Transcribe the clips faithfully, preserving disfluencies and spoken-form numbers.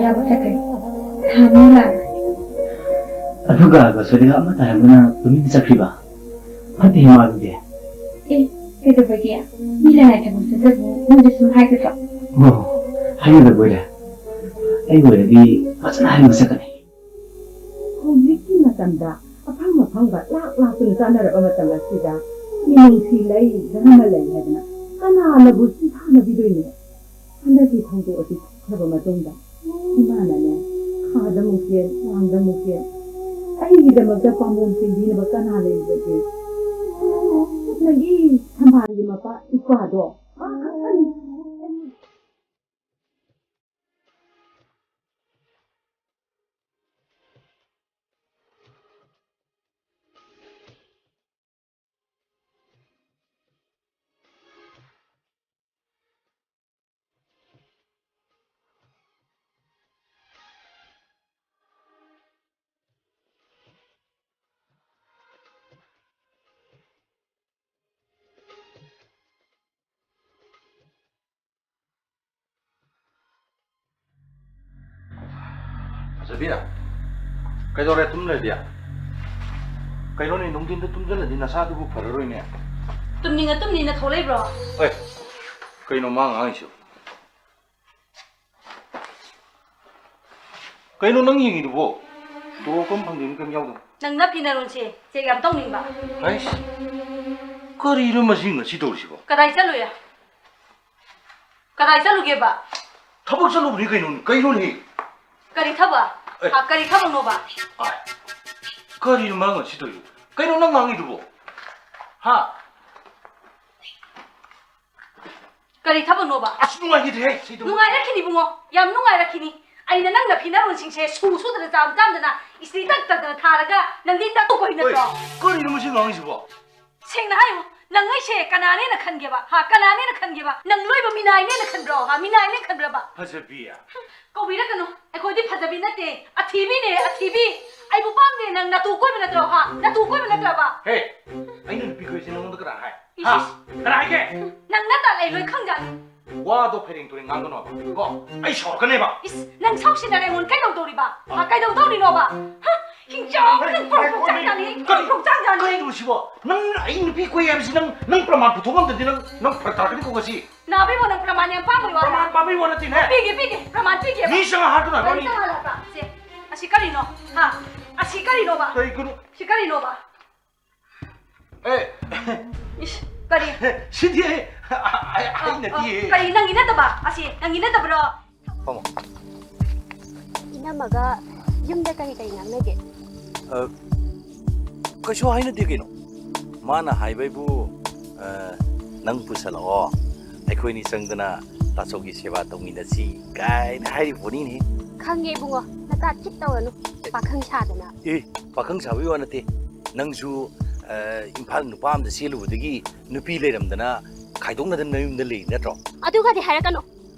ꯌꯥꯕ ꯆꯠꯈ꯭ꯔꯦ꯫ ꯊꯥ ꯑꯃ ꯂꯥꯛꯑꯦ꯫ ꯑꯗꯨꯒ ꯕꯁꯨꯗꯤꯒ ꯑꯃ ꯇꯥꯔꯝꯗꯅ ꯇꯨꯃꯤꯟꯅ ꯆꯠꯈ꯭ꯔꯤꯕ? ꯐꯠꯇꯦ ꯃꯥꯗꯨꯗꯤ꯫ ꯑꯦ, ꯀꯩꯗꯧꯕꯒꯤ? ꯃꯤ ꯂꯅꯥꯏ ꯊꯕꯛ ꯆꯠꯆꯕꯕꯨ ꯃꯤꯗ ꯁꯨꯝ ꯍꯥꯏꯒꯗ꯭ꯔꯣ? ꯑꯣ, ꯍꯥꯏꯒꯗꯕ ꯑꯣꯏꯔꯦ꯫ ꯑꯩ ꯑꯣꯏꯔꯗꯤ ꯐꯖꯅ ꯍꯥꯏꯔꯒ ꯆꯠꯀꯅꯤ꯫ ꯍꯧꯖꯤꯛꯀꯤ ꯃꯇꯝꯗ ꯑꯐꯪ ꯑꯐꯪꯕ ꯂꯥꯛ ꯂꯥꯛꯇꯨꯅ ꯆꯥꯅꯔꯕ ꯃꯇꯝ ꯑꯁꯤꯗ ꯃꯤꯅꯨꯡꯁꯤ ꯂꯩ, ꯙꯔꯃ ꯂꯩ ꯍꯥꯏꯗꯅ ꯀꯅꯥꯅꯕꯨ ꯁꯤꯡꯊꯥꯅꯕꯤꯗꯣꯏꯅꯣ? ꯍꯟꯗꯛꯀꯤ ꯊꯧꯗꯣꯛ ꯑꯁꯤ ꯊꯣꯛꯈ꯭ꯔꯕ ꯃꯇꯨꯡꯗ ꯏꯃꯥꯅꯅꯦ, ꯈꯥꯗ ꯑꯃꯨꯛ ꯆꯦꯟ, ꯂꯥꯡꯗ ꯑꯃꯨꯛ ꯆꯦꯟ, ꯑꯩꯒꯤꯗꯃꯛꯇ ꯄꯥꯝꯕꯣꯝ ꯆꯦꯟꯕꯤꯅꯕ ꯀꯅꯥ ꯂꯩꯔꯤꯕꯒꯦ? ꯅꯪꯒꯤ ꯊꯝꯕꯥꯜꯒꯤ ꯃꯄꯥ ꯏꯄꯥꯗꯣ ꯃꯥ ꯈꯛꯇꯅꯤ꯫ ꯐꯖꯕꯤ, ꯀꯩꯗꯧꯔꯦ ꯇꯨꯝ ꯂꯩꯔꯗꯤ? ꯀꯩꯅꯣꯅꯦ, ꯅꯨꯡꯊꯤꯟꯗ ꯇꯨꯝꯁꯤꯜꯂꯗꯤ ꯅꯁꯥꯗꯨꯕꯨ ꯐꯔꯔꯣꯏꯅꯦ꯫ ꯇꯨꯝꯅꯤꯡꯉ ꯇꯨꯝꯅꯤꯡꯅ ꯊꯧ ꯂꯩꯕ꯭ꯔꯣ? ꯑꯦ, ꯀꯩꯅꯣ ꯃꯥ ꯉꯥꯡꯉꯤꯁꯤꯕꯣ? ꯀꯩꯅꯣ ꯅꯪ ꯌꯦꯡꯉꯤꯗꯨꯕꯣ? ꯇꯣꯂꯣꯞ ꯀꯝ ꯐꯪꯗꯣꯏꯅꯣ ꯀꯩꯝ ꯌꯥꯎꯗꯅ? ꯅꯪ ꯅꯞꯄꯤ ꯅꯔꯣꯟꯁꯦ ꯆꯦꯛ ꯌꯥꯝ ꯇꯧꯅꯤꯡꯕ꯫ ꯑꯩꯁ, ꯀꯔꯤꯅꯣ ꯃꯁꯤ ꯉꯁꯤ ꯇꯧꯔꯤꯁꯤꯕꯣ? ꯀꯗꯥꯏ ꯆꯠꯂꯨꯏ? ꯀꯗꯥꯏ ꯆꯠꯂꯨꯒꯦꯕ? ꯊꯕꯛ ꯆꯠꯂꯨꯕꯅꯤ ꯀꯩꯅꯣꯅꯦ, ꯀꯩꯅꯣꯅꯦ? ꯀꯔꯤ ꯊꯕꯛ? ꯑꯦ꯫ ꯑ, ꯀꯔꯤ ꯊꯕꯛꯅꯣꯕ? ꯑꯥꯏ, ꯀꯔꯤꯅꯣ ꯃꯥ ꯉꯁꯤ ꯇꯧꯔꯤꯗꯨꯕꯣ? ꯀꯩꯅꯣ ꯅꯪ ꯉꯥꯡꯉꯤꯗꯨꯕꯣ? ꯍꯥ? ꯀꯔꯤ ꯊꯕꯛꯅꯣꯕ? ꯑꯁ, ꯅꯨꯡꯉꯥꯏꯈꯤꯗ꯭ꯔꯦꯍꯦ, ꯁꯤ ꯇꯧ- ꯅꯨꯡꯉꯥꯏꯔꯛꯈꯤꯅꯤ ꯏꯕꯨꯡꯉꯣ, ꯌꯥꯝ ꯅꯨꯡꯉꯥꯏꯔꯛꯈꯤꯅꯤ꯫ ꯑꯩꯅ ꯅꯪ ꯅꯐꯤ ꯅꯔꯣꯟꯁꯤꯡꯁꯦ ꯁꯨ ꯁꯨꯗꯅ ꯆꯥꯝ ꯆꯥꯝꯗꯅ ꯏꯁꯇ꯭ꯔꯤ ꯇꯛ ꯇꯛꯇꯅ ꯊꯥꯔꯒ ꯅꯪꯗꯤ ꯅꯥꯇꯣꯛ ꯀꯣꯏ ꯅꯠꯇ꯭ꯔꯣ? ꯍꯣꯏ, ꯀꯔꯤꯅꯣ ꯃꯁꯤ ꯉꯥꯡꯉꯤꯁꯤꯕꯣ? ꯁꯦꯡꯅ ꯍꯥꯏꯌꯨ, ꯅꯪ ꯑꯩꯁꯦ ꯀꯅꯥꯅꯦꯅ ꯈꯟꯒꯦꯕ? ꯍꯥ, ꯀꯅꯥꯅꯦꯅ ꯈꯟꯒꯦꯕ? ꯅꯪ ꯂꯣꯏꯕ ꯃꯤꯅꯥꯏꯅꯦꯅ ꯈꯟꯕ꯭ꯔꯣ? ꯍꯥ, ꯃꯤꯅꯥꯏꯅꯦꯅ ꯈꯟꯕ꯭ꯔꯕ? ꯐꯖꯕꯤ꯫ ꯍꯨꯝ, ꯀꯧꯕꯤꯔꯛꯀꯅꯨ, ꯑꯩꯈꯣꯏꯗꯤ ꯐꯖꯕꯤ ꯅꯠꯇꯦ, ꯑꯊꯤꯕꯤꯅꯦ, ꯑꯊꯤꯕꯤ꯫ ꯑꯩꯕꯨ ꯄꯥꯝꯗꯦ ꯅꯪ ꯅꯥꯇꯣꯛ ꯀꯣꯏꯕ ꯅꯠꯇ꯭ꯔꯣ? ꯍꯥ, ꯅꯥꯇꯣꯛ ꯀꯣꯏꯕ ꯅꯠꯇ꯭ꯔꯕ? ꯍꯦ, ꯑꯩꯅ ꯅꯨꯄꯤ ꯀꯣꯏꯁꯦ ꯅꯉꯣꯟꯗ ꯀꯅꯥ ꯍꯥꯏ? ꯍꯥ? ꯏꯁ, ꯏꯁ꯫ ꯀꯅꯥ ꯍꯥꯏꯒꯦ? ꯅꯪ ꯅꯇꯥ ꯂꯩ ꯂꯣꯏ ꯈꯪꯖꯥꯠꯅꯤ꯫ ꯋꯥꯗꯣ ꯐꯩꯔꯦꯡ ꯇꯨꯔꯦꯡ ꯉꯥꯡꯒꯅꯣꯕ, ꯀꯣ? ꯑꯩ ꯁꯥꯎꯔꯛꯀꯅꯦꯕ꯫ ꯏꯁ, ꯅꯪ ꯁꯥꯎꯁꯤꯟꯅꯔꯦ, ꯑꯩꯉꯣꯟꯗ ꯀꯩꯗꯧꯗꯧꯔꯤꯕ? ꯍꯥ, ꯀꯩꯗꯧꯗꯧꯔꯤꯅꯣꯕ? ꯍꯥ? ꯍꯤꯡꯆꯥꯎ, ꯅꯪ ꯄ꯭ꯔꯣꯛ ꯄ꯭ꯔꯣꯛ ꯆꯥꯛ ꯆꯥꯅꯤ, ꯀꯔꯤ? ꯄ꯭ꯔꯣꯛ ꯄ꯭ꯔꯣꯛ ꯆꯥꯛ ꯆꯥꯅꯤ꯫ ꯀꯩꯅꯣ ꯁꯤꯕꯣ? ꯅꯪ ꯑꯩ ꯅꯨꯄꯤ ꯀꯣꯏ ꯍꯥꯏꯕꯁꯤ ꯅꯪ, ꯅꯪ ꯄ꯭ꯔꯃꯥꯟ ꯄꯨꯊꯣꯛ ꯉꯝꯗ꯭ꯔꯗꯤ ꯅꯪ, ꯅꯪ ꯐꯔꯛ ꯇꯥꯔꯛꯀꯅꯤꯀꯣ ꯉꯁꯤ꯫ ꯅꯥꯕꯤꯕꯣ, ꯅꯪ ꯄ꯭ꯔꯃꯥꯟ ꯌꯥꯝ ꯄꯥꯝꯕꯩ ꯋꯥꯔꯣ? ꯄ꯭ꯔꯃꯥꯟ ꯄꯥꯝꯕꯩ ꯋꯥ ꯅꯠꯇꯦꯅꯦ꯫ ꯄꯤꯒꯦ, ꯄꯤꯒꯦ, ꯄ꯭ꯔꯃꯥꯟ ꯄꯤꯒꯦꯕ꯫ ꯃꯤ ꯆꯪꯉ ꯍꯥꯠꯇꯣꯏꯅꯦ ꯍꯥꯏꯕ ꯀꯔꯤ ꯃꯤ꯫ ꯆꯪꯉ ꯍꯥꯠꯂꯛꯄ꯭ꯔꯥ? ꯁꯦ, ꯑꯁꯤ ꯀꯔꯤꯅꯣ? ꯍꯥ? ꯑꯁꯤ ꯀꯔꯤꯅꯣꯕ? ꯀꯩꯒꯤꯅꯣ? ꯁꯤ ꯀꯔꯤꯅꯣꯕ? ꯑꯦ꯫ ꯏꯁ, ꯀꯔꯤ? ꯁꯤꯗꯤ ꯑꯩ, ꯑꯩ, ꯑꯩ ꯑ, ꯑ, ꯅꯠꯇꯤꯌꯦ꯫ ꯀꯔꯤ, ꯅꯪꯒꯤ ꯅꯠꯇꯕ? ꯑꯁꯤ ꯅꯪꯒꯤ ꯅꯠꯇꯕ꯭ꯔꯣ? ꯐꯝꯃꯣ꯫ ꯏꯅꯝꯃꯒ ꯌꯨꯝꯗ ꯀꯔꯤ ꯀꯔꯤ ꯉꯥꯡꯅꯒꯦ? ꯑ, ꯀꯩꯁꯨ ꯍꯥꯏꯅꯗꯦ ꯀꯩꯅꯣ꯫ ꯃꯥꯅ ꯍꯥꯏꯕꯩꯕꯨ, ꯑ, "ꯅꯪ ꯄꯨꯁꯜꯂꯛꯑꯣ, ꯑꯩꯈꯣꯏꯅꯤ ꯆꯪꯗꯅ ꯇꯥꯆꯧꯒꯤ ꯁꯦꯕꯥ ꯇꯧꯃꯤꯟꯅꯁꯤ" ꯀꯥꯏꯅ ꯍꯥꯏꯔꯤꯕꯣꯅꯤꯅꯦ꯫ ꯈꯪꯉꯦ ꯏꯕꯨꯡꯉꯣ, ꯅꯇꯥ ꯈꯤꯠ ꯇꯧꯔꯅꯨ, ꯄꯥꯈꯪ ꯁꯥꯗꯅ꯫ ꯑꯦ, ꯄꯥꯈꯪ ꯁꯥꯕꯒꯤ ꯋꯥ ꯅꯠꯇꯦ꯫ ꯅꯪꯁꯨ, ꯑ, ꯏꯝꯐꯥꯜ ꯅꯨꯄꯥ ꯑꯃꯗ ꯆꯦꯜꯂꯨꯕꯗꯒꯤ ꯅꯨꯄꯤ ꯂꯩꯔꯝꯗꯅ ꯈꯥꯏꯗꯣꯛꯅꯗꯅ ꯅꯌꯨꯝꯗ ꯂꯩꯔꯤ ꯅꯠꯇ꯭ꯔꯣ? ꯑꯗꯨꯒꯗꯤ ꯍꯥꯏꯔꯛꯀꯅꯨ꯫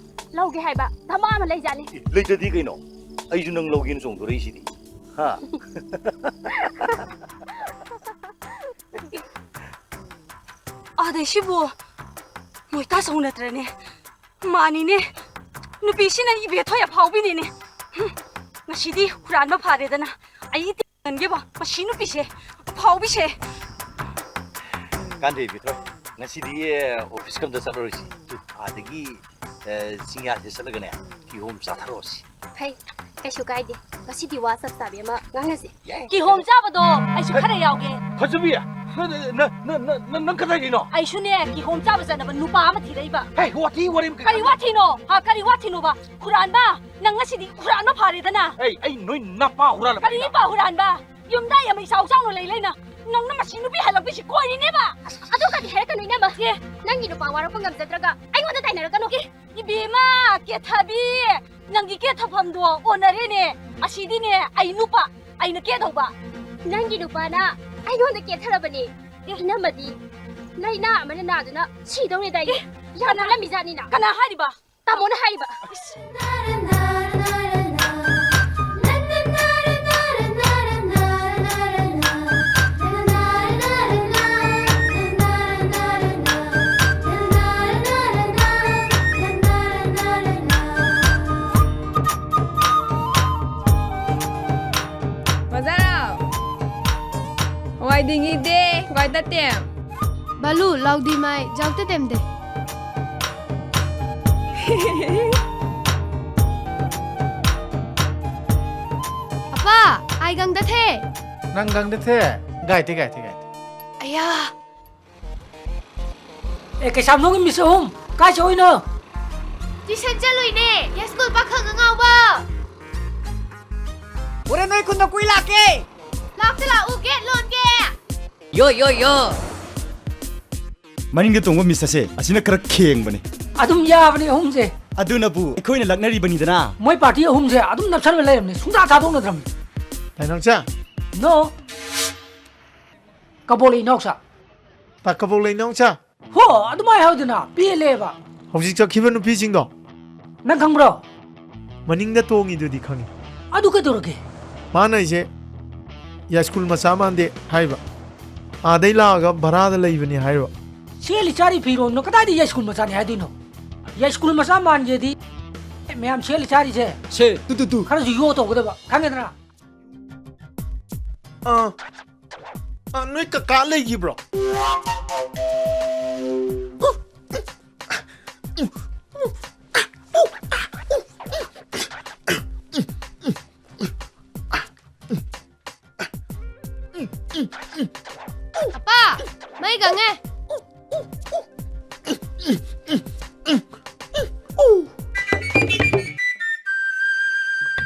ꯂꯧꯒꯦ ꯍꯥꯏꯕ ꯙꯃꯥ ꯑꯃ ꯂꯩꯖꯥꯠꯅꯤ꯫ ꯑꯦ, ꯂꯩꯇꯗꯤ ꯀꯩꯅꯣ? ꯑꯩꯁꯨ ꯅꯪ ꯂꯧꯒꯦꯅ ꯆꯣꯡꯊꯣꯔꯛꯏꯁꯤꯗꯤ꯫ ꯍꯥ? ꯑꯗꯩ ꯁꯤꯕꯨ ꯃꯣꯏ ꯇꯥꯆꯧ ꯅꯠꯇ꯭ꯔꯅꯦ? ꯃꯥꯅꯤꯅꯦ, ꯅꯨꯄꯤꯁꯤꯅ ꯏꯕꯦꯊꯣꯏ ꯑꯐꯥꯎꯕꯤꯅꯤꯅꯦ꯫ ꯍꯨꯝ, ꯉꯁꯤꯗꯤ ꯍꯨꯔꯥꯟꯕ ꯐꯥꯔꯦꯗꯅ꯫ ꯑꯩ ꯇꯦꯡꯍꯟꯒꯦꯕ, ꯃꯁꯤ ꯅꯨꯄꯤꯁꯦ, ꯑꯐꯥꯎꯕꯤꯁꯦ꯫ ꯀꯥꯟꯗꯦ ꯏꯕꯦꯊꯣꯏ, ꯉꯁꯤꯗꯤ, ꯑꯦ, ꯑꯣꯐꯤꯁꯀ ꯑꯝꯇ ꯆꯠꯂꯔꯣꯏꯁꯤ꯫ ꯑꯥꯗꯒꯤ, ꯑꯦ, ꯆꯤꯡꯌꯥꯁꯦ ꯆꯠꯂꯒꯅꯦ, ꯀꯤꯍꯣꯝ ꯆꯥꯊꯔꯛꯑꯣꯁꯤ꯫ ꯐꯩ, ꯀꯩꯁꯨ ꯀꯥꯏꯗꯦ꯫ ꯉꯁꯤꯗꯤ ꯋꯥ ꯆꯞ ꯆꯥꯕꯤ ꯑꯃ ꯉꯥꯡꯅꯁꯤ꯫ ꯀꯤꯍꯣꯝ ꯆꯥꯕꯗꯣ ꯑꯩꯁꯨ ꯈꯔ ꯌꯥꯎꯒꯦ꯫ ꯐꯖꯕꯤ, ꯅ-, ꯅ-, ꯅꯪ ꯀꯗꯥꯏꯗꯩꯅꯣ? ꯑꯩꯁꯨꯅꯦ, ꯀꯤꯍꯣꯝ ꯆꯥꯕ ꯆꯠꯅꯕ ꯅꯨꯄꯥ ꯑꯃ ꯊꯤꯔꯛꯏꯕ꯫ ꯍꯦ, ꯋꯥꯊꯤ ꯋꯥꯔꯦꯝ ꯀꯩ-, ꯀꯔꯤ ꯋꯥꯊꯤꯅꯣ? ꯍꯥ, ꯀꯔꯤ ꯋꯥꯊꯤꯅꯣꯕ? ꯍꯨꯔꯥꯟꯕ! ꯅꯪ ꯉꯁꯤꯗꯤ ꯍꯨꯔꯥꯟꯕ ꯐꯥꯔꯦꯗꯅ꯫ ꯑꯩ, ꯑꯩ ꯅꯣꯏ ꯅꯄꯥ ꯍꯨꯔꯥꯜꯂꯕ ꯀꯔꯤ ꯑꯩꯅ? ꯅꯄꯥ ꯍꯨꯔꯥꯟꯕ? ꯌꯨꯝꯗ ꯌꯥꯝ ꯏꯆꯥꯎ ꯆꯥꯎꯅ ꯂꯩ ꯂꯩꯅ ꯅꯪꯅ ꯃꯁꯤ ꯅꯨꯄꯤ ꯍꯜꯂꯛꯄꯤꯁꯤ ꯀꯣꯏꯔꯤꯅꯦꯕ꯫ ꯑꯁ, ꯑꯗꯨꯒꯗꯤ ꯍꯥꯏꯔꯛꯀꯅꯨ, ꯏꯅꯝꯃ꯫ ꯑꯦ꯫ ꯅꯪꯒꯤ ꯅꯨꯄꯥ ꯋꯥꯔꯛꯄ ꯉꯝꯖꯗ꯭ꯔꯒ ꯑꯩꯉꯣꯟꯗ ꯇꯥꯏꯅꯔꯛꯀꯅꯨ꯫ ꯑꯦ, ꯏꯕꯦꯝꯃ, ꯀꯦꯊꯕꯤ, ꯅꯪꯒꯤ ꯀꯦꯊꯐꯝꯗꯣ ꯑꯣꯟꯅꯔꯦꯅꯦ꯫ ꯑꯁꯤꯗꯤꯅꯦ ꯑꯩ ꯅꯨꯄꯥ, ꯑꯩꯅ ꯀꯦꯗꯧꯕ꯫ ꯅꯪꯒꯤ ꯅꯨꯄꯥꯅ ꯑꯩꯉꯣꯟꯗ ꯀꯦꯊꯔꯕꯅꯦ꯫ ꯑꯦ꯫ ꯏꯅꯝꯃꯗꯤ ꯂꯥꯏꯅꯥ ꯑꯃꯅ ꯅꯥꯗꯨꯅ ꯁꯤꯗꯧꯔꯦꯗꯥꯏꯅꯦ꯫ ꯑꯦ, ꯌꯥꯝ ꯀꯅꯥ, ꯋꯥꯠꯂꯝꯃꯤꯖꯥꯠꯅꯤꯅ꯫ ꯀꯅꯥ ꯍꯥꯏꯔꯤꯕ? ꯇꯥꯃꯣꯅ ꯍꯥꯏꯔꯤꯕ꯫ ꯒꯥꯏꯗ ꯇꯦꯝ꯫ ꯕꯥꯂꯨ, ꯂꯥꯎꯗꯤ ꯃꯥꯏ, ꯖꯥꯎꯇ ꯇꯦꯝꯗꯦ꯫ ꯑꯄꯥ, ꯑꯥꯏ ꯒꯪꯗ ꯊꯦ꯫ ꯅꯪ ꯒꯪꯗ ꯊꯦ? ꯒꯥꯏ ꯊꯦ, ꯒꯥꯏ ꯊꯦ, ꯒꯥꯏ ꯊꯦ꯫ ꯑꯌꯥ꯫ ꯑꯦ, ꯀꯩꯁꯥꯝꯊꯣꯡꯒꯤ ꯃꯤꯁ ꯑꯍꯨꯝ, ꯀꯥꯏ ꯆꯠꯂꯨꯏꯅꯣ? ꯇ꯭ꯌꯨꯁꯟ ꯆꯠꯂꯨꯏꯅꯦ, ꯌꯥꯏꯁ꯭ꯀꯨꯜ ꯄꯥꯈꯪ ꯑꯉꯥꯎꯕ꯫ ꯍꯣꯔꯦꯟ ꯅꯣꯏ ꯈꯨꯟꯗ ꯀꯨꯏ ꯂꯥꯛꯀꯦ꯫ ꯂꯥꯛꯇ ꯂꯥꯛꯎ, ꯒꯦꯠ ꯂꯣꯟꯒꯦ꯫ ꯌꯣ, ꯌꯣ, ꯌꯣ꯫ ꯃꯅꯤꯡꯗ ꯇꯣꯡꯕ ꯃꯤꯁ ꯑꯁꯦ, ꯑꯁꯤꯅ ꯈꯔ ꯈꯦꯡꯕꯅꯦ꯫ ꯑꯗꯨꯝ ꯌꯥꯕꯅꯦ ꯑꯍꯨꯝꯁꯦ꯫ ꯑꯗꯨꯅꯕꯨ ꯑꯩꯈꯣꯏꯅ ꯂꯛꯅꯔꯤꯕꯅꯤꯗꯅ꯫ ꯃꯣꯏ ꯄꯥꯔꯇꯤ ꯑꯍꯨꯝꯁꯦ ꯑꯗꯨꯝ ꯅꯞꯁꯜꯂ ꯂꯩꯔꯕꯅꯦ, ꯁꯨꯡꯊꯥ ꯊꯥꯗꯣꯛꯅꯗ꯭ꯔꯕꯅꯦ꯫ ꯇꯥꯏꯅꯥꯎꯆꯥ꯫ ꯅꯣ꯫ ꯀꯕꯣꯛꯂꯩ ꯏꯅꯥꯎꯆꯥ꯫ ꯇꯥ ꯀꯕꯣꯛꯂꯩ ꯏꯅꯥꯎꯆꯥ꯫ ꯍꯣ, ꯑꯗꯨꯃꯥꯏ ꯍꯥꯏꯌꯨꯗꯅ, ꯄꯦꯜꯂꯦꯕ꯫ ꯍꯧꯖꯤꯛ ꯆꯠꯈꯤꯕ ꯅꯨꯄꯤꯁꯤꯡꯗꯣ꯫ ꯅꯪ ꯈꯪꯕ꯭ꯔꯣ? ꯃꯅꯤꯡꯗ ꯇꯣꯡꯉꯤꯗꯨꯗꯤ ꯈꯪꯉꯤ꯫ ꯑꯗꯨ ꯀꯩꯗꯧꯔꯒꯦ? ꯃꯥꯅ ꯑꯩꯁꯦ ꯌꯥꯏꯁ꯭ꯀꯨꯜ ꯃꯆꯥ ꯃꯥꯟꯗꯦ ꯍꯥꯏꯕ꯫ ꯑꯥꯗꯩ ꯂꯥꯛꯑꯒ ꯚꯔꯥꯗ ꯂꯩꯕꯅꯤ ꯍꯥꯏꯔꯤꯕ꯫ ꯁꯦꯠꯂꯤ ꯆꯥꯔꯤ ꯐꯤꯔꯣꯟꯗꯣ ꯀꯗꯥꯏꯗ ꯌꯥꯏꯁ꯭ꯀꯨꯜ ꯃꯆꯥꯅꯤ ꯍꯥꯏꯗꯣꯏꯅꯣ? ꯌꯥꯏꯁ꯭ꯀꯨꯜ ꯃꯆꯥ ꯃꯥꯟꯒꯦꯗꯤ ꯃꯌꯥꯝ ꯁꯦꯠꯂꯤ ꯆꯥꯔꯤꯁꯦ꯫ ꯁꯦ, ꯇꯨ, ꯇꯨ, ꯇꯨ꯫ ꯈꯔꯁꯨ ꯌꯣ ꯇꯧꯒꯗꯕ, ꯈꯪꯉꯦꯗꯅ? ꯑꯥ, ꯑꯥ, ꯅꯣꯏ ꯀꯀꯥ ꯂꯩꯈꯤꯕ꯭ꯔꯣ? ꯑꯄꯥ, ꯃꯩ ꯈꯪꯉꯦ꯫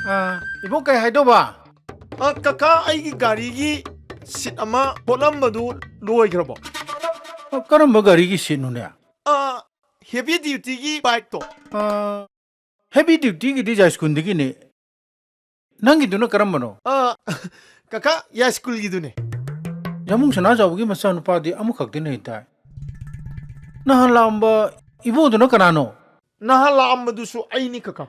ꯑꯥ, ꯏꯕꯣꯛ, ꯀꯩ ꯍꯥꯏꯗꯧꯕ? ꯑ, ꯀꯀꯥ, ꯑꯩꯒꯤ ꯒꯥꯔꯤꯒꯤ ꯁꯤꯠ ꯑꯃ ꯍꯣꯠꯂꯝꯕꯗꯨ ꯂꯣꯏꯈ꯭ꯔꯕꯣ? ꯑ, ꯀꯔꯝꯕ ꯒꯥꯔꯤꯒꯤ ꯁꯤꯠꯅꯣꯅꯦ? ꯑ, ꯍꯦꯚꯤ ꯗ꯭ꯌꯨꯇꯤꯒꯤ ꯕꯥꯏꯛꯇꯣ꯫ ꯑ, ꯍꯦꯚꯤ ꯗ꯭ꯌꯨꯇꯤꯒꯤꯗꯤ ꯌꯥꯏꯁ꯭ꯀꯨꯜꯗꯒꯤꯅꯦ꯫ ꯅꯪꯒꯤꯗꯨꯅ ꯀꯔꯝꯕꯅꯣ? ꯑ, ꯀꯀꯥ, ꯌꯥꯏꯁ꯭ꯀꯨꯜꯒꯤꯗꯨꯅꯦ꯫ ꯌꯥꯝꯕꯨꯡ ꯁꯅꯥꯖꯥꯎꯕꯒꯤ ꯃꯆꯥꯅꯨꯄꯥꯗꯤ ꯑꯃꯈꯛꯇꯅꯦ ꯍꯥꯏꯇꯥꯏ꯫ ꯅꯍꯥꯟ ꯂꯥꯛꯑꯝꯕ ꯏꯕꯣꯗꯨꯅ ꯀꯅꯥꯅꯣ? ꯅꯍꯥꯟ ꯂꯥꯛꯑꯝꯕꯗꯨꯁꯨ ꯑꯩꯅꯤ, ꯀꯀꯥ꯫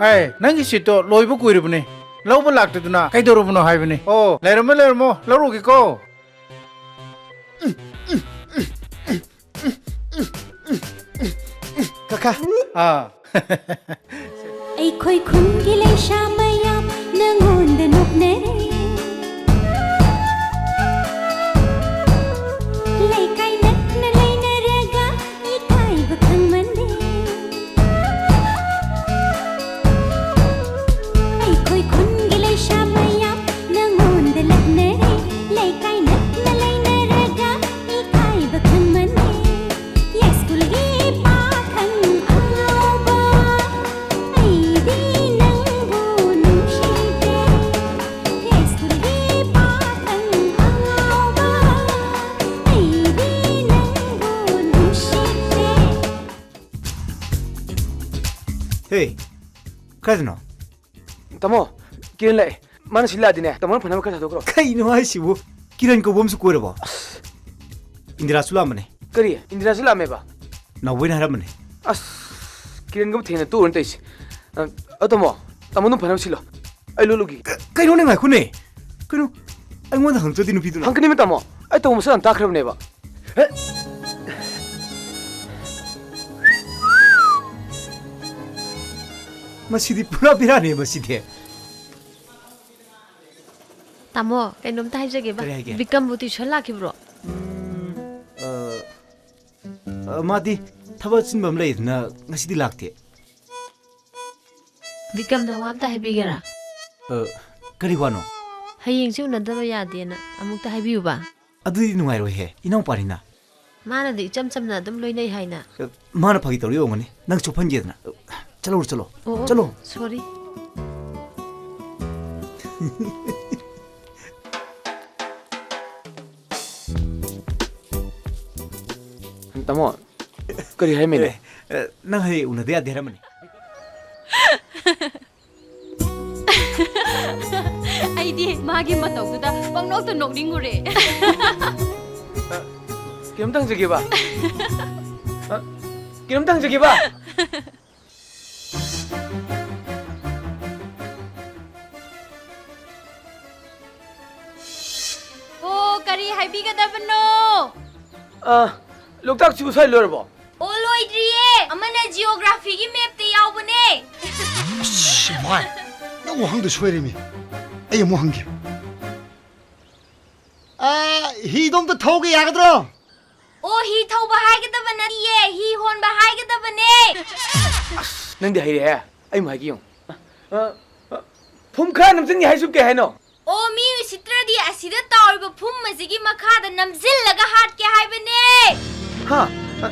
ꯑꯦ, ꯅꯪꯒꯤ ꯁꯤꯠꯇꯣ ꯂꯣꯏꯕ ꯀꯨꯏꯔꯕꯅꯦ꯫ ꯂꯧꯕ ꯂꯥꯛꯇꯗꯅ ꯀꯩꯗꯧꯔꯕꯅꯣ ꯍꯥꯏꯕꯅꯦ꯫ ꯑꯣ, ꯂꯩꯔꯝꯃꯣ, ꯂꯩꯔꯝꯃꯣ, ꯂꯧꯔꯨꯒꯦꯀꯣ꯫ ꯀꯀꯥ꯫ ꯑꯥ꯫ ꯑꯩꯈꯣꯏ ꯈꯨꯟꯒꯤ ꯂꯩꯁꯥ ꯃꯌꯥꯝ ꯅꯪꯉꯣꯟꯗ ꯅꯣꯛꯅꯔꯦ꯫ ꯑꯦ, ꯀꯥꯏꯗꯅꯣ? ꯇꯥꯃꯣ, ꯀꯤꯔꯟ ꯂꯥꯛꯑꯦ꯫ ꯃꯥꯅ ꯁꯤ ꯂꯥꯛꯑꯗꯤꯅꯦ, ꯇꯥꯃꯣꯅ ꯐꯅꯕ ꯈꯔ ꯁꯥꯗꯣꯛꯈ꯭ꯔꯣ꯫ ꯀꯩꯅꯣ ꯍꯥꯏꯁꯤꯕꯨ? ꯀꯤꯔꯟ ꯀꯧꯕ ꯑꯃꯁꯨ ꯀꯣꯏꯔꯕꯣ? ꯏꯟꯗꯤꯔꯥꯁꯨ ꯂꯥꯛꯑꯝꯕꯅꯦ꯫ ꯀꯔꯤ? ꯏꯟꯗꯤꯔꯥꯁꯨ ꯂꯥꯛꯑꯝꯃꯦꯕ? ꯅꯥꯎꯕꯣꯏꯅ ꯍꯥꯏꯔꯝꯕꯅꯦ꯫ ꯑꯁ, ꯀꯤꯔꯟꯒꯕꯨ ꯊꯦꯡꯅ ꯇꯣꯛꯎꯔꯅꯤ ꯇꯧꯔꯤꯁꯦ꯫ ꯑ, ꯑ, ꯇꯥꯃꯣ, ꯇꯥꯃꯣ ꯑꯗꯨꯝ ꯐꯅꯕ ꯁꯤꯜꯂꯣ꯫ ꯑꯩ ꯂꯣꯠꯂꯨꯒꯦ꯫ ꯀ-, ꯀꯩꯅꯣꯅꯦ, ꯉꯥꯏꯈꯣꯅꯦ꯫ ꯀꯩꯅꯣ, ꯑꯩꯉꯣꯟꯗ ꯍꯪꯉꯛꯇ꯭ꯔꯗꯤ ꯅꯨꯄꯤꯗꯨꯅ? ꯍꯪꯒꯅꯤꯃꯤ ꯇꯥꯃꯣ, ꯑꯩ ꯇꯧꯕ ꯃꯁꯛ ꯌꯥꯝ ꯇꯥꯈ꯭ꯔꯕꯅꯦꯕ꯫ ꯍꯦ? ꯃꯁꯤꯗꯤ ꯄꯨꯔꯥ ꯕꯦꯔꯥꯅꯦ ꯃꯁꯤꯗꯤ꯫ ꯇꯥꯃꯣ, ꯀꯩꯅꯣꯝꯇ ꯍꯥꯏꯖꯒꯦꯕ꯫ ꯀꯔꯤ ꯍꯥꯏꯒꯦ? ꯕꯤꯀꯝꯕꯨ tuition ꯂꯥꯛꯈꯤꯕ꯭ꯔꯣ? ꯎꯝ, ꯑ, ꯑ, ꯃꯥꯗꯤ ꯊꯕꯛ ꯑꯆꯤꯟꯕ ꯑꯃ ꯂꯩꯗꯅ ꯉꯁꯤꯗꯤ ꯂꯥꯛꯇꯦ꯫ ꯕꯤꯀꯝꯗ ꯋꯥ ꯑꯝꯇ ꯍꯥꯏꯕꯤꯒꯦꯔꯥ? ꯑ, ꯀꯔꯤ ꯋꯥꯅꯣ? ꯍꯌꯦꯡꯁꯦ ꯎꯅꯗꯕ ꯌꯥꯗꯦꯅ ꯑꯃꯨꯛꯇ ꯍꯥꯏꯕꯤꯌꯨꯕ꯫ ꯑꯗꯨꯗꯤ ꯅꯨꯡꯉꯥꯏꯔꯣꯏꯍꯦ, ꯏꯅꯥꯎꯄꯥꯅꯤꯅ꯫ ꯃꯥꯅꯗꯤ ꯏꯆꯝ ꯆꯝꯅ ꯑꯗꯨꯝ ꯂꯣꯏꯅꯩ ꯍꯥꯏꯅ꯫ ꯑ, ꯃꯥꯅ ꯐꯥꯒꯤ ꯇꯧꯔꯤ ꯑꯣꯏꯔꯝꯒꯅꯤ, ꯅꯪ ꯆꯣꯞꯍꯟꯒꯦꯗꯅ꯫ ꯑ, ꯆꯠꯂꯣ, ꯆꯠꯂꯣ꯫ ꯑꯣ, ꯑꯣ, ꯆꯠꯂꯣ꯫ Sorry꯫ ꯇꯥꯃꯣ, ꯀꯔꯤ ꯍꯥꯏꯔꯝꯃꯤꯅꯣ? ꯑꯦ, ꯑꯦ, ꯅꯪ ꯍꯌꯦꯡ ꯎꯅꯗ ꯌꯥꯗꯦ ꯍꯥꯏꯔꯝꯕꯅꯤ꯫ ꯑꯩꯗꯤ ꯃꯥꯒꯤ ꯃꯇꯧꯗꯨꯗ ꯄꯪꯅꯣꯛꯇ ꯅꯣꯛꯅꯤꯡꯉꯨꯔꯦ꯫ ꯑ, ꯀꯩꯅꯣꯝꯇ ꯍꯪꯖꯒꯦꯕ꯫ ꯑ, ꯀꯩꯅꯣꯝꯇ ꯍꯪꯖꯒꯦꯕ꯫ ꯑꯣ, ꯀꯔꯤ ꯍꯥꯏꯕꯤꯒꯗꯕꯅꯣ? ꯑ, ꯂꯣꯛꯇꯥꯛꯁꯤꯕꯨ ꯁ꯭ꯋꯥꯏ ꯂꯣꯏꯔꯕꯣ? ꯑꯣ, ꯂꯣꯏꯗ꯭ꯔꯤꯌꯦ꯫ ꯑꯃꯅ geographyꯒꯤ mapꯇ ꯌꯥꯎꯕꯅꯦ꯫ ꯑꯁ, ꯚꯥꯏ, ꯅꯪ ꯋꯥꯍꯪꯗꯣ ꯁꯣꯏꯔꯦꯃꯤ꯫ ꯑꯩ ꯑꯃꯨꯛ ꯍꯪꯒꯦ꯫ ꯑ, ꯍꯤꯗꯣ ꯑꯝꯇ ꯊꯧꯒꯦ ꯌꯥꯒꯗ꯭ꯔꯣ? ꯑꯣ, ꯍꯤ ꯊꯧꯕ ꯍꯥꯏꯒꯗꯕ ꯅꯠꯇꯤꯌꯦ, ꯍꯤ ꯍꯣꯟꯕ ꯍꯥꯏꯒꯗꯕꯅꯦ꯫ ꯑꯁ, ꯅꯪꯗꯤ ꯍꯩꯔꯦꯍꯦ꯫ ꯑꯩ ꯑꯃꯨꯛ ꯍꯥꯏꯒꯦ ꯌꯦꯡꯉꯨ꯫ ꯑ, ꯑ, ꯑ, ꯐꯨꯝ ꯈꯔ ꯅꯝꯖꯟꯒꯦ ꯍꯥꯏꯁꯨ ꯀꯩ ꯍꯥꯏꯅꯣ? ꯑꯣ, ꯃꯤ ꯎꯁꯤꯠꯇ꯭ꯔꯗꯤ ꯑꯁꯤꯗ ꯇꯥꯎꯔꯤꯕ ꯐꯨꯝ ꯑꯁꯤꯒꯤ ꯃꯈꯥꯗ ꯅꯝꯖꯤꯜꯂꯒ ꯍꯥꯠꯀꯦ ꯍꯥꯏꯕꯅꯦ꯫ ꯍꯥ? ꯑ,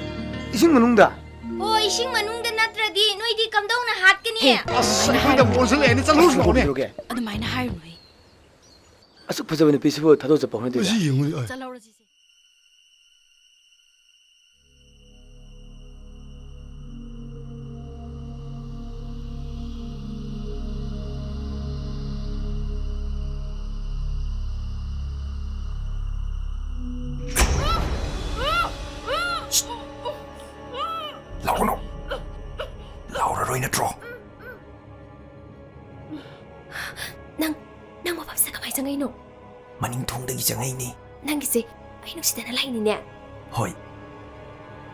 ꯏꯁꯤꯡ ꯃꯅꯨꯡꯗ? ꯑꯣ, ꯏꯁꯤꯡ ꯃꯅꯨꯡꯗ ꯅꯠꯇ꯭ꯔꯗꯤ ꯅꯣꯏꯗꯤ ꯀꯝꯗꯧꯅ ꯍꯥꯠꯀꯅꯤ? ꯑꯁ, ꯑꯩꯈꯣꯏꯗ ꯑꯃꯨꯛ ꯑꯣꯟꯁꯤꯜꯂꯛꯑꯦꯅꯦ, ꯆꯠꯂꯨꯔꯁꯤ ꯂꯥꯛꯑꯣꯅꯦ꯫ ꯀꯩꯗꯧꯔꯒꯦ? ꯑꯗꯨꯃꯥꯏꯅ ꯍꯥꯏꯔꯨꯅꯨꯍꯦ꯫ ꯑꯁꯨꯛ ꯐꯖꯕ ꯅꯨꯄꯤꯁꯤꯕꯨ ꯊꯥꯗꯣꯛ ꯆꯠꯄ ꯍꯧꯅꯗꯦꯗ꯫ ꯃꯁꯤ ꯌꯦꯡꯉꯨꯅꯦ, ꯑ꯫ ꯆꯠꯍꯧꯔꯁꯤꯁꯦ꯫ ꯅꯠꯇ꯭ꯔꯣ? ꯅꯪ, ꯅꯪ ꯃꯐꯝꯁꯤꯗ ꯀꯃꯥꯏ ꯆꯪꯉꯛꯏꯅꯣ? ꯃꯅꯤꯡ ꯊꯣꯡꯗꯒꯤ ꯆꯪꯉꯛꯏꯅꯦ꯫ ꯅꯪꯒꯤꯁꯦ ꯑꯩ ꯅꯨꯡꯁꯤꯗꯅ ꯂꯥꯛꯏꯅꯤꯅꯦ꯫ ꯍꯣꯏ꯫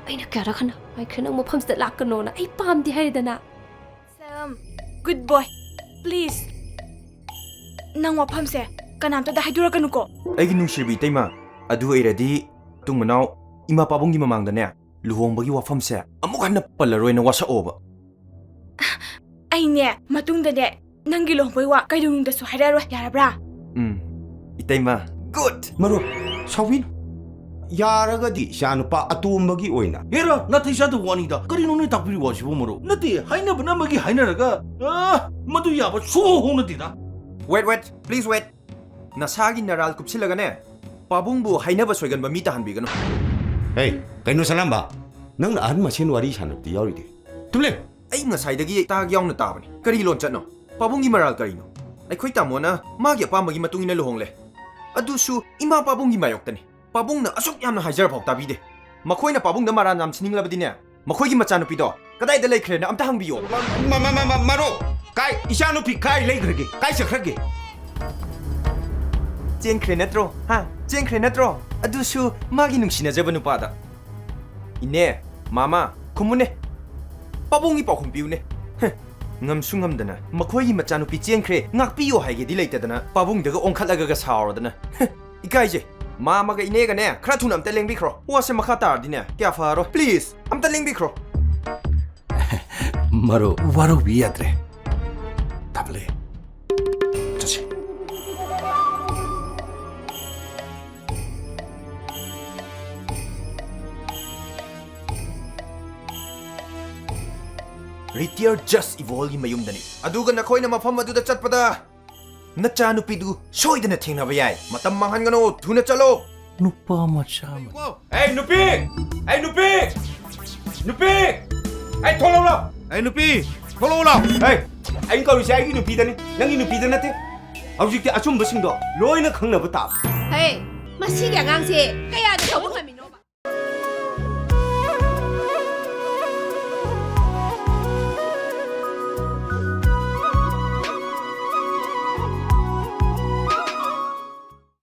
ꯑꯩꯅ ꯀꯌꯥꯔꯛ ꯍꯟꯅ ꯍꯥꯏꯈ꯭ꯔꯦ ꯅꯪ ꯃꯐꯝꯁꯤꯗ ꯂꯥꯛꯀꯅꯣꯅ? ꯑꯩ ꯄꯥꯝꯗꯦ ꯍꯥꯏꯔꯦꯗꯅ꯫ Salem, good boy, please꯫ ꯅꯪ ꯋꯥꯐꯝꯁꯦ ꯀꯅꯥꯝꯇꯗ ꯍꯥꯏꯗꯣꯔꯛꯀꯅꯨꯀꯣ꯫ ꯑꯩꯒꯤ ꯅꯨꯡꯁꯤꯕꯤ ꯏꯇꯩꯃ, ꯑꯗꯨ ꯑꯣꯏꯔꯗꯤ ꯃꯇꯨꯡ ꯃꯅꯥꯎ ꯏꯃꯥ ꯄꯥꯕꯨꯡꯒꯤ ꯃꯃꯥꯡꯗꯅꯦ ꯂꯨꯍꯣꯡꯕꯒꯤ ꯋꯥꯐꯝꯁꯦ ꯑꯃꯨꯛ ꯍꯟꯅ ꯄꯜꯂꯔꯣꯏꯅ ꯋꯥꯁꯛꯑꯣꯕ꯫ ꯑꯩꯅꯦ ꯃꯇꯨꯡꯗꯅꯦ ꯅꯪꯒꯤ ꯂꯨꯍꯣꯡꯕꯩ ꯋꯥ ꯀꯩꯗꯧꯅꯨꯡꯗꯁꯨ ꯍꯥꯏꯔꯛꯑꯔꯣꯏ, ꯌꯥꯔꯕ꯭ꯔꯥ? ꯎꯝ, ꯏꯇꯩꯃ, good꯫ ꯃꯔꯨꯞ, ꯁꯥꯎꯕꯤꯅꯨ꯫ ꯌꯥꯔꯒꯗꯤ ꯏꯆꯥꯅꯨꯄꯥ ꯑꯇꯣꯝꯕꯒꯤ ꯑꯣꯏꯅ꯫ ꯍꯦꯔꯥ, ꯅꯥꯊꯩ ꯆꯥꯗꯕ ꯋꯥꯅꯤꯗ꯫ ꯀꯔꯤꯅꯣ ꯅꯣꯏ ꯇꯥꯛꯄꯤꯔꯤꯕ ꯋꯥꯁꯤꯕꯨ, ꯃꯔꯨꯞ? ꯅꯠꯇꯦ, ꯍꯥꯏꯅꯕꯅ ꯑꯃꯒꯤ ꯍꯥꯏꯅꯔꯒ, ꯑ, ꯃꯗꯨ ꯌꯥꯕ ꯁꯨꯡꯍꯧ ꯍꯧꯅꯗꯦꯗ꯫ Wait, wait, please wait꯫ ꯅꯁꯥꯒꯤ ꯅꯔꯥꯜ ꯀꯨꯞꯁꯤꯜꯂꯒꯅꯦ, ꯄꯥꯕꯨꯡꯕꯨ ꯍꯥꯏꯅꯕ ꯁꯣꯏꯒꯟꯕ ꯃꯤ ꯇꯥꯍꯟꯕꯤꯒꯅꯨ꯫ ꯍꯦ, ꯀꯩꯅꯣ ꯁꯅꯥꯝꯕ? ꯅꯪꯅ ꯑꯍꯟ ꯃꯁꯦꯟ ꯋꯥꯔꯤ ꯁꯥꯟꯅꯕꯗꯤ ꯌꯥꯎꯔꯤꯗꯤ? ꯇꯨꯃꯤꯟ ꯂꯩꯌꯨ꯫ ꯑꯩ ꯉꯁꯥꯏꯗꯒꯤ ꯇꯥꯛ ꯌꯥꯎꯅ ꯇꯥꯕꯅꯤ꯫ ꯀꯔꯤ ꯂꯣꯟꯆꯠꯅꯣ? ꯄꯥꯕꯨꯡꯒꯤ ꯃꯔꯥꯜ ꯀꯔꯤꯅꯣ? ꯑꯩꯈꯣꯏ ꯇꯥꯃꯣꯅ ꯃꯥꯒꯤ ꯑꯄꯥꯝꯕꯒꯤ ꯃꯇꯨꯡ ꯏꯟꯅ ꯂꯨꯍꯣꯡꯂꯦ꯫ ꯑꯗꯨꯁꯨ ꯏꯃꯥ ꯄꯥꯕꯨꯡꯒꯤ ꯃꯥꯌꯣꯛꯇꯅꯤ꯫ ꯄꯥꯕꯨꯡꯅ ꯑꯁꯨꯛ ꯌꯥꯝꯅ ꯍꯥꯏꯖꯔꯐꯥꯎ ꯇꯥꯕꯤꯗꯦ꯫ ꯃꯈꯣꯏꯅ ꯄꯥꯕꯨꯡꯗ ꯃꯔꯥꯟ ꯌꯥꯝ ꯁꯤꯅꯤꯡꯂꯕꯗꯤꯅꯦ, ꯃꯈꯣꯏꯒꯤ ꯃꯆꯥꯅꯨꯄꯤꯗꯣ ꯀꯗꯥꯏꯗ ꯂꯩꯈ꯭ꯔꯦꯅ ꯑꯝꯇ ꯍꯪꯕꯤꯌꯣ꯫ ꯃ-, ꯃ-, ꯃ-, ꯃ-, ꯃꯔꯨꯞ, ꯀꯥꯏ, ꯏꯆꯥꯅꯨꯄꯤ ꯀꯥꯏ ꯂꯩꯈ꯭ꯔꯒꯦ? ꯀꯥꯏ ꯆꯠꯈ꯭ꯔꯒꯦ? ꯆꯦꯟꯈ꯭ꯔꯦ ꯅꯠꯇ꯭ꯔꯣ? ꯍꯥ? ꯆꯦꯟꯈ꯭ꯔꯦ ꯅꯠꯇ꯭ꯔꯣ? ꯑꯗꯨꯁꯨ ꯃꯥꯒꯤ ꯅꯨꯡꯁꯤꯅꯖꯕ ꯅꯨꯄꯥꯗ꯫ ꯏꯅꯦ, ꯃꯥꯃ, ꯈꯨꯝꯃꯨꯅꯦ꯫ ꯄꯥꯕꯨꯡꯒꯤ ꯄꯥꯎꯈꯨꯝ ꯄꯤꯌꯨꯅꯦ꯫ ꯍ, ꯉꯝꯁꯨ ꯉꯝꯗꯅ, ꯃꯈꯣꯏꯒꯤ ꯃꯆꯥꯅꯨꯄꯤ ꯆꯦꯟꯈ꯭ꯔꯦ, ꯉꯥꯛꯄꯤꯌꯣ ꯍꯥꯏꯒꯦꯗꯤ ꯂꯩꯇꯗꯅ, ꯄꯥꯕꯨꯡꯗꯒ ꯑꯣꯟꯈꯠꯂꯒꯒ ꯁꯥꯎꯔꯗꯅ꯫ ꯍ, ꯏꯀꯥꯏꯖꯩ꯫ ꯃꯥꯃꯒ ꯏꯅꯦꯒꯅꯦ, ꯈꯔ ꯊꯨꯅ ꯑꯝꯇ ꯂꯦꯡꯕꯤꯈ꯭ꯔꯣ꯫ ꯋꯥꯁꯦ ꯃꯈꯥ ꯇꯥꯔꯗꯤꯅꯦ, ꯀꯌꯥ ꯐꯔꯣꯏ꯫ Please, ꯑꯝꯇ ꯂꯦꯡꯕꯤꯈ꯭ꯔꯣ꯫ ꯃꯔꯨꯞ, ꯋꯥꯔꯧꯕꯤ ꯌꯥꯗ꯭ꯔꯦ꯫ ꯊꯝꯂꯦ꯫ ꯆꯠꯁꯤ꯫ Retired Judge ꯏꯕꯣꯜꯒꯤ ꯃꯌꯨꯝꯗꯅꯤ꯫ ꯑꯗꯨꯒ ꯅꯈꯣꯏꯅ ꯃꯐꯝ ꯑꯗꯨꯗ ꯆꯠꯄꯗ ꯅꯆꯥꯅꯨꯄꯤꯗꯨ ꯁꯣꯏꯗꯅ ꯊꯦꯡꯅꯕ ꯌꯥꯏ꯫ ꯃꯇꯝ ꯃꯥꯡꯍꯟꯒꯅꯨ, ꯊꯨꯅ ꯆꯠꯂꯣ꯫ ꯅꯨꯄꯥ ꯃꯆꯥ ꯑꯃ꯫ ꯑꯩ ꯅꯨꯄꯤ! ꯑꯩ ꯅꯨꯄꯤ! ꯅꯨꯄꯤ! ꯑꯩ ꯊꯣꯛꯂꯛꯎ ꯂꯥꯎ! ꯑꯩ ꯅꯨꯄꯤ! ꯊꯣꯛꯂꯛꯎ ꯂꯥꯎ! ꯑꯩ, ꯑꯩꯅ ꯀꯧꯔꯤꯁꯦ ꯑꯩꯒꯤ ꯅꯨꯄꯤꯗꯅꯤ, ꯅꯪꯒꯤ ꯅꯨꯄꯤꯗ ꯅꯠꯇꯦ꯫ ꯍꯧꯖꯤꯛꯇꯤ ꯑꯆꯨꯝꯕꯁꯤꯡꯗꯣ ꯂꯣꯏꯅ ꯈꯪꯅꯕ ꯇꯥꯕ꯫ ꯍꯦ, ꯃꯁꯤꯒꯤ ꯑꯉꯥꯡꯁꯦ ꯀꯌꯥꯗ ꯊꯧꯕ ꯉꯝꯃꯤꯅꯣ?